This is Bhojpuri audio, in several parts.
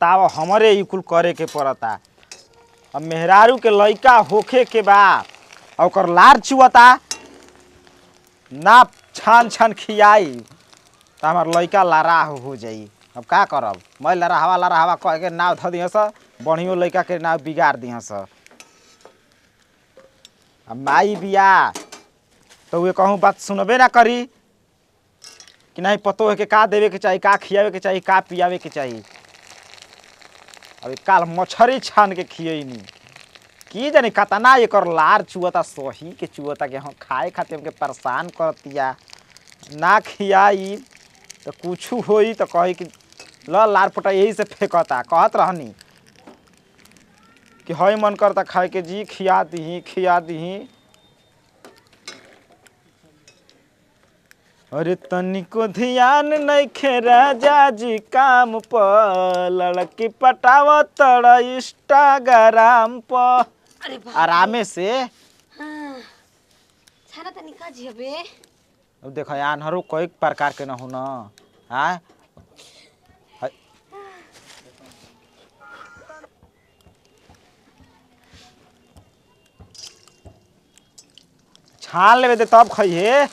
बताओ हमरे ई कुल करे के पड़ता। अब मेहरारू के लइका होखे के बा आ ओकर लार चुअता ना, छान छान खियाई त हमार लइका लड़ाह हो जाई। अब का करब, मैं लड़ाहवा लड़ाहवा कह के नाव धऽ दिहस, बढ़ियो लइका के नाव बिगाड़ दिहस। अब माई बिया तो वे कहूँ बात सुनबे ना करी कि नहीं पतो है कि का देवे के चाही, का खियावे के चाही, का पियावे के चाही। अभी काल मछरी छान के खियैनी, की जाने कतना एकर लार चुअता, सही के चुअता के हम खाए खातिर हमके परेशान करतिया। ना खियाई तो कुछ होई तो कही कि ल लार पोटा यही से फेंकता। कहत रहनी कि हई मन करता खाए के जी, खिया दीही खिया दीही। अरे तनिको ध्यान नइखे राजा जी काम पर, लड़की पटाव तड़ इंस्टाग्राम पर। अरे बाप। आरामे से। हाँ। छाना तनी का जी अबे। अब देखो आन्हरो कई प्रकार के न हो न। आय छान लेबे दे तब खइहे।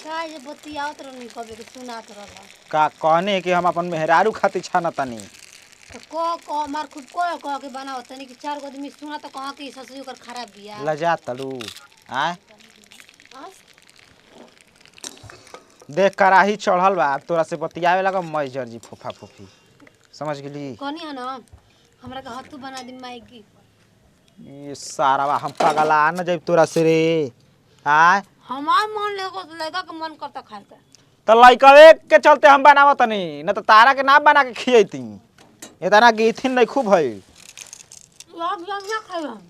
का जे बतियावत रहनी कबे के सुनात रहला। का कहने कि हम अपन मेहरारू खातिर छाना तनी। तो कह कह मार खूब कह कह के बनावत तनी कि चार गो आदमी सुना तो कहा कि ससुर ओकर खराब बिया। लजा तलू आय। हाँ? देख कराही चढ़ल बा, अब तोरा से बतियावे लगा मैजर जी फूफा फूफी, समझ गेली। कहनी है ना हमरा के हत्थू बना दी माई की। ये सारा हम पगला न जाइब तोरा से रे। आय हमार मन लेको लड़का के मन करता खाए के। तो लइकवे के चलते हम बनावत तनी, न तो तारा के ना बना के खियैती। इतना गिथिन नहीं खूब भइल। लग लग ना खाए हम।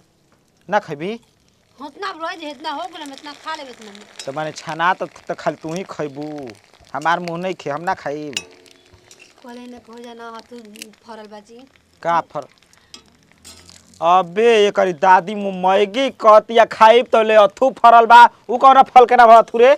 ना खैबी? उतना रह जे इतना हो गेल हम इतना खा लेब इतना में। तो माने छाना तो खाली तू ही खैबू, हमार मुँह नहीं खे, हम ना खाइब। कहले न हो जाना हत्थू फरल बाजी। का फर अबे एकरी दादी मुँह मैगी कहतिया खाइब तो ले अथू फरल बा, उ कौन फल के ना भर अथू रे।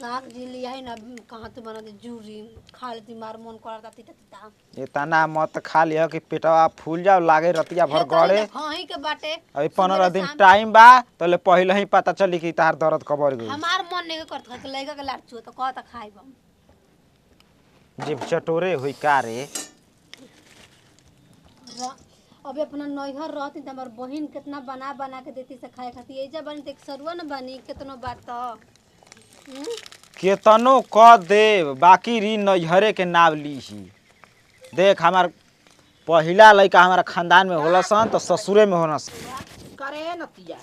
साग जी लिया है ना कहाँ तो बना दे जूरी खा लेती, मार मन करता तीता तीता। इतना मत खा लिह कि पेटवा फूल जाओ लागे रतिया भर गड़े। हाँ के बाटे। अभी 15 दिन टाइम बा तो ले पहले ही पता चली कि तार दर्द कबर गई। हमार मन नहीं करता कि लइका के लार चुआ तो कहता खाइब हम। जीभ चटोरे हुई का रे। अबे अपना नैहर रहती त हमार बहिन कितना बना बना के देती से खाए खाती। एजा बनी त एक सरुआ न बनी कितनो बात त केतनो क देव बाकी री नैहरे के नाव लीही। देख हमार पहिला लइका हमारा खानदान में होला सन तो ससुरे में होना सन। करे नतिया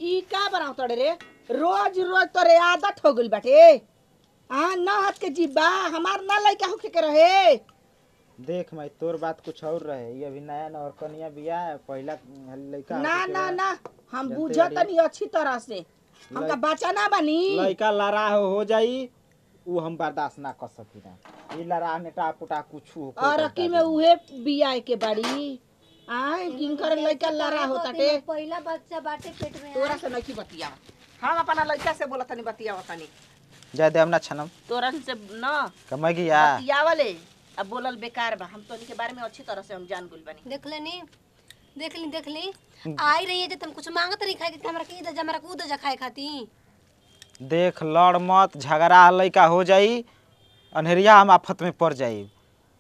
ई का बनाव तड़े रे, रोज रोज तोरे आदत हो गइल बाटे। आ न हाथ के जीबा हमार ना लइका होखे के रहे। देख मैं तोर बात कुछ और रहे, ये अभी नया न और कनिया बिया है, पहिला लइका ना ना ना हम बुझतनी अच्छी तरह से, हमका बच्चा ना बनी। लइका लड़ा हो जाई उ हम बर्दाश्त ना कर सकीना। ई लड़ा नेटा पुटा कुछ हो और अकी में उहे बिया के बाड़ी आए किनकर लइका लड़ा होताटे। पहिला बच्चा बाटे पेट में। तोरा से नकी बतिया, हम अपना लइका से बोलतनी बतियावतनी। जा दे हम ना छनम तोरा से ना कमाई गया बतियावले। अब बोलल बेकार बा, हम तोनी के बारे में अच्छी तरह से हम जान गुल बनी। देख लेनी देख ली देख ली आई रही है जे तुम कुछ मांगत नहीं खाए के हमरा के दे हमरा को दे जा खाए खाती। देख लड़ मत, झगड़ा लइका हो जाई अनहेरिया हम आफत में पड़ जाई।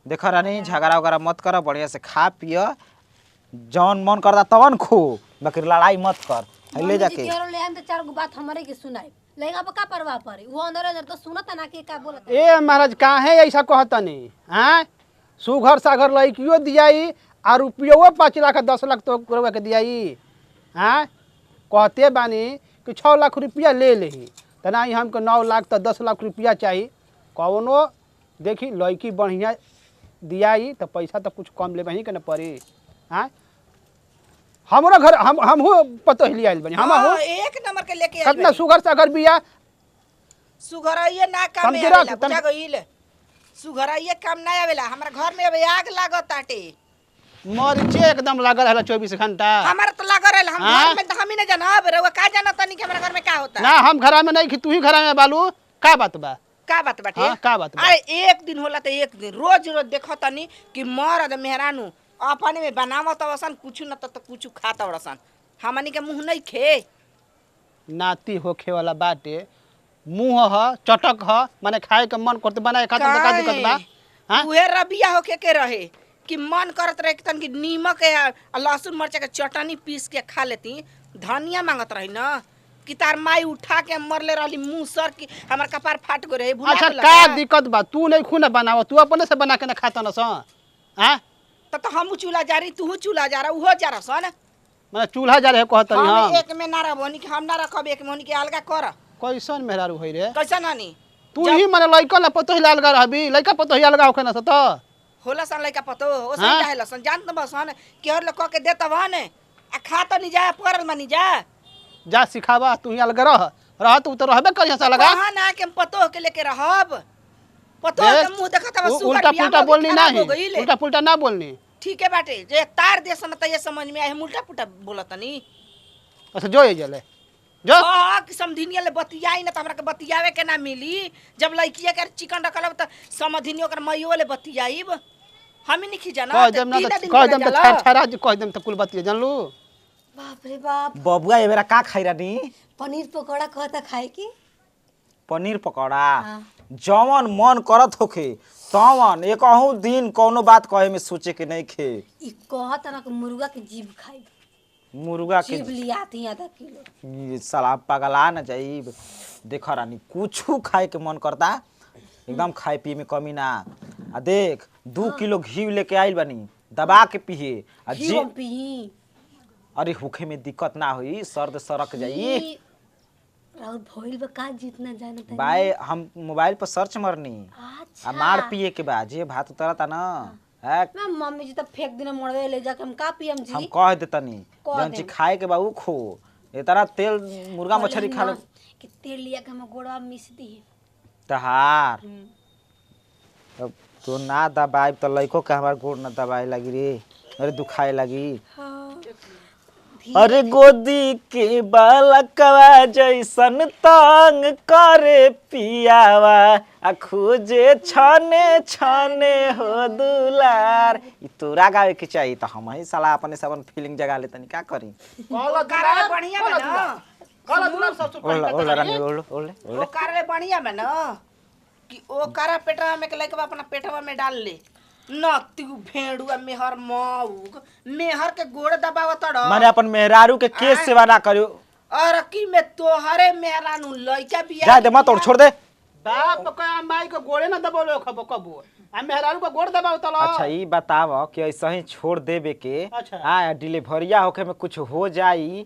देख रानी झगड़ा वगैरह मत कर, बढ़िया से खा पिय, जौन मन करता तवन खो, बाकी लड़ाई मत कर। ले जाके ले आम तो चार गो बात हमरे के सुनाई लइका पर का परवाह पड़े, वो अंदर अंदर तो सुनत ना के का बोलत। ए महाराज काहे ऐसा कहतनी हैं, सुघर सागर लइकियो दियाई आ रुपयो 5 लाख 10 लाख तो करवा के दियाई हैं। कहते बानी कि 6 लाख रुपया ले लेही त नहीं हमको 9 लाख तो 10 लाख रुपया चाहिए। कौनो देखी लड़की बढ़िया दियाई तो पैसा तो कुछ कम ले के न पड़ी हैं। हमारा घर हम हमहू पतोहली आइल बनी, हमहू एक नंबर के लेके आइल। कितना सुघर सागर बिया सुघरइए ना काम में आवेला, बुझा गइल सुघरइए काम ना आवेला। हमरा घर में अब आग लागत ताटे, मरचे एकदम लागल है 24 घंटा। हमार तो लागल रहल, हम घर में तो हम ही ना जानब, रउआ का जानत तनी कि हमरा घर में का होता। ना हम घर में नहीं कि तू ही घर में बालू, का बात बा? का बात बाटे? हाँ, का बात बा? अरे एक दिन होला त एक दिन, रोज रोज देखो तनी कि मरद मेहरानू अपने में बनावत अवसन कुछ न त कुछ खात अवसन, हमनी के मुंह नहीं खे। नाती होखे वाला बाटे, मुंह ह चटक ह, माने खाए के मन करते बनाए खाते त का दिक्कत बा? हां उहे रबिया होखे के रहे कि मन करत रहे कि तनकी नीमक आ लहसुन मरचा के चटनी पीस के खा लेती, धनिया मांगत रही न कि तार माई उठा के मरले रहली मुंह सर की हमर कपार फाट गो रहे। भुला अच्छा गेलक का का? दिक्कत बा? तू नहीं खूना बनाव, तू अपने से बना के ना खाता न स। हां त तो हमहू चूल्हा जा रही, तूहू चूल्हा जा रहा, उहो जा रहा सन। माने चूल्हा जा रहे कहत हम हम एक में ना रहबो कि हम ना रखब एक में, होनी के अलगा कर। कैसन मेहरारू होई रे? कैसा नानी तू ही माने लइका ला पतो ही अलगा रहबी, लइका पतो ही अलगा होखे न स त होला सन लइका पतो ओ सन हाँ? चाहे सन जान त बसन के और लोग कह के देत वन आ खा त नहीं जा परल मानी जा। जा सिखावा, तू ही अलग रह रह तू तो रहबे करिया से अलगा। कहाँ ना के हम पतो के लेके रहब, पतो के मुंह देखत अब सुगर उल्टा बियाह पुल्टा में बोलनी खराब नाही, हो गइल। उल्टा पुल्टा ना बोलनी। ठीक है बाटे जे तार दे सन त ये समझ में आए हम उल्टा पुल्टा बोलतनी। अच्छा जो ये जले जो हां कि समधिनिया ले बतियाई ना त हमरा के बतियावे के ना मिली। जब लइकिया के चिकन रखल त समधिनिया ओकर मइयो ले बतियाईब, हम ही नहीं जाना। कह देम ना त कह देम त छाड़ छाड़ा कह देम त कुल बतिया जानलू। बाप रे बाप। बबुआ ए बेरा का खाई रानी? पनीर पकौड़ा कहता खाए की। पनीर पकौड़ा? हाँ। जवन मन करत होखे तवन, एकहू दिन कोनो बात कहे में सोचे के नहीं खे। ई कहता ना कि मुर्गा के जीभ खाई, मुर्गा के जीभ लियाती आधा किलो। ये साला पगला न जाइब। देख रानी कुछू खाए के मन करता एकदम, खाए पिए में कमी ना। आ देख 2 किलो घी लेके आइल बानी, दबा के पिए। आ घी जे हम पीही। अरे होखे में दिक्कत ना होई, सर्द सरक जाई। घी राउर भइल बा का जितना जानत है। बाय हम मोबाइल पर सर्च मरनी। अच्छा आ मार पिए के बा जे भात उतरता ना है। ना मम्मी जी त फेंक दिना मरवे ले जाके हम का पियम जी? हम कह देतनी कह जौन चीज देम। खाए के बा उ खो, इतना तेल मुर्गा कहले मछली खा ना ले कि तेल लिया के हम गोड़वा मिस दी। तहार अब तो ना दबाई तो लइको के हमार गोड़ ना दबाए लगी रे, अरे दुखाए लगी। हां अरे गोदी के बालकवा जैसन तंग करे पियावा, आ खोजे छने छने हो दुलार। ई तोरा गावे के चाहिए त हम ही साला अपने से अपन फीलिंग जगा ले तनी का करी। ओकरा बढ़िया बा ना, कहला दुलार सब सुन ओला ओला रानी ओले ओले ओले ओकरा बढ़िया बा ना कि ओकरा पेटवा में के लइकवा अपना पेटवा में डाल ले न तू भेड़ुआ मेहर मऊ मेहर के गोड़ दबावत रह। माने अपन मेहरारू के केस सेवा ना करियो। और की में तोहरे मेहरानू लइका बिया जा दे मत और छोड़ दे। बाप के माई के गोड़े ना दबावलो खबो कबो, आ मेहरारू के गोड़ दबाव तलो। अच्छा ई बताव कि ऐसे ही छोड़ देबे के अच्छा। आ डिलीवरिया होखे में कुछ हो जाई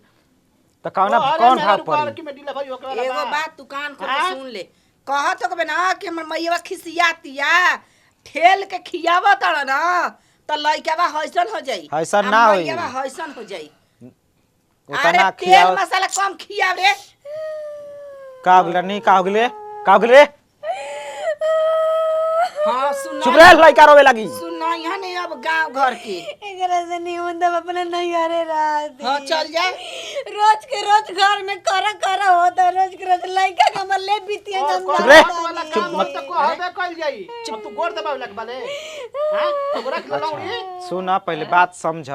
त कौना कौन भाव पड़ी? कि में डिलीवरी होखे वाला एगो बा। बात तू कान खोल के हाँ? सुन ले, कहत तो ना कि हमर मैया खिसियातिया ठेल के खियावत रह ना त लइकावा हइसन हो जाई। हइसन आ ना होई। मैयावा हइसन हो जाई। उतना अरे तेल खियाव मसाला कम खियाव रे। का हो गेलै नी? का हो गेलै? का हो गेलै? हां सुन चुप रह, लइका रोवे लगी। सुन यहाँ नहीं अब गांव घर के। एकरा से नहीं तब अपना नैहरे रहती। हाँ चल जा। रोज के रोज घर में करा करा होता, रोज के रोज लइका के हमर ले बीतिया और हम कौन रे। बात वाला काम हो त कहबे कइल जाई। अब तू गोड़ दबावे लग बाले। हां तो रख लौड़ी। सुन पहले बात समझ,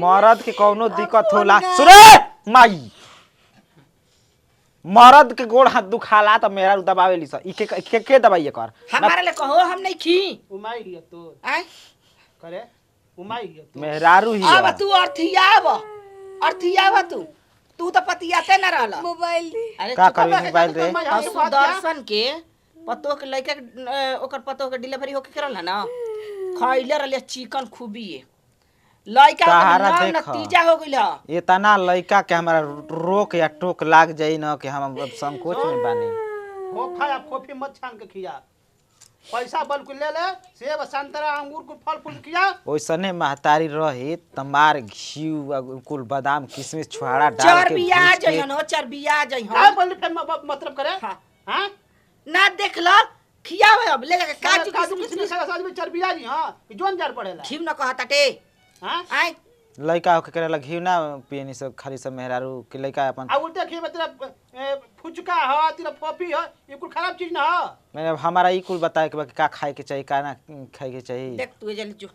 मर्द के कौनो दिक्कत होला। सुने माई, मर्द के गोड़ हाथ दुखाला त मेहरारू दबावेली स। ई के के दबाइए कर हमारे ले कहो हम नहीं खी उमाई हिय तो आय करे उमाई हिय तो मेहरारू ही अब तू अर्थियाव अर्थियाव तू तू तो पतियाते ना रहल। मोबाइल दी। अरे का चुप करी रह। मोबाइल रे? आ सुदर्शन के पतो के लइका के, ओकर पतो के डिलीवरी होके करल है ना, खइले रहले चिकन खूबी लइका सहारा के देख। नतीजा हो गइल ह। इतना लइका के हमारा रोक या टोक लाग जाई न कि हम अब संकोच में बानी। खोखा या खोफी मत छान के खिया, पैसा बल के ले ले, सेब संतरा अंगूर को फल फूल खिया। ओइसने महतारी रही तमार घी कुल बादाम किशमिश छुहारा डाल के चर्बिया भूज के जइहन हो, चर्बिया जइहन। का बोल फिर मतलब करे? हाँ। हां ना देख ल खियावे अब ले जाके काजू काजू किशमिश किशमिश साथ में चर्बिया जी। हां कि जोन जार पड़ेला खिम न कहताटे हां आय लइका होके करेला घी ना पियनी सब खाली सब मेहरारू के लइका अपन। आ उल्टे खिएबे तेरा फुचका ह, तेरा फोफी ह, ये कुल खराब चीज ना ह। मैंने अब हमारा ई कुल बताए के बा कि का खाए के चाहिए का ना खाए के चाहिए। देख तू जल्दी जो,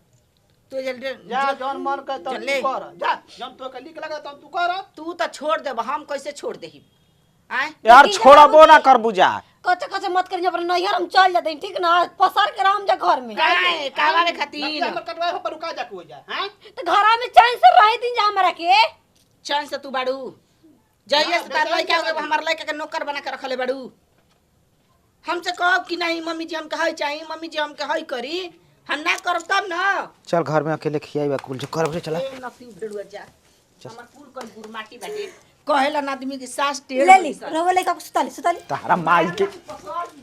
तू जल्दी जा जौन मन कर तब चले। तू कर, जा जौन तोके नीक लगे तब तू कर। तू तो छोड़ देब, हम कैसे छोड़ देही? आय यार लेकिन छोड़बो ना कर बुझा। कच्चा कच्चा मत करिए, अपना नैहर हम चल जाते हैं, ठीक ना? पसार के राम जा घर में। काहे कावावे खातिर? नतिया हमर कटवाए हो पर रुका जा को जा हैं। तो घरा में चैन से रह दिन जा हमरा के। चैन से तू बाड़ू, जइए से तार लइका हो गए, हमार लइका के नौकर बना के रखले बाड़ू। हमसे कहब कि नहीं मम्मी जी हम कहै चाही, मम्मी जी हम कहै करी, हम ना करब तब ना। चल घर में अकेले खियाई बा कुल जो कर चला। ए नती भेड़ुआ जा, हमर कुल कल गुरमाटी बाटे, कहेला ना आदमी के सास टेढ़ ले ली होई सन। रहो लइका के सुताली सुताली। तारा माई के पसर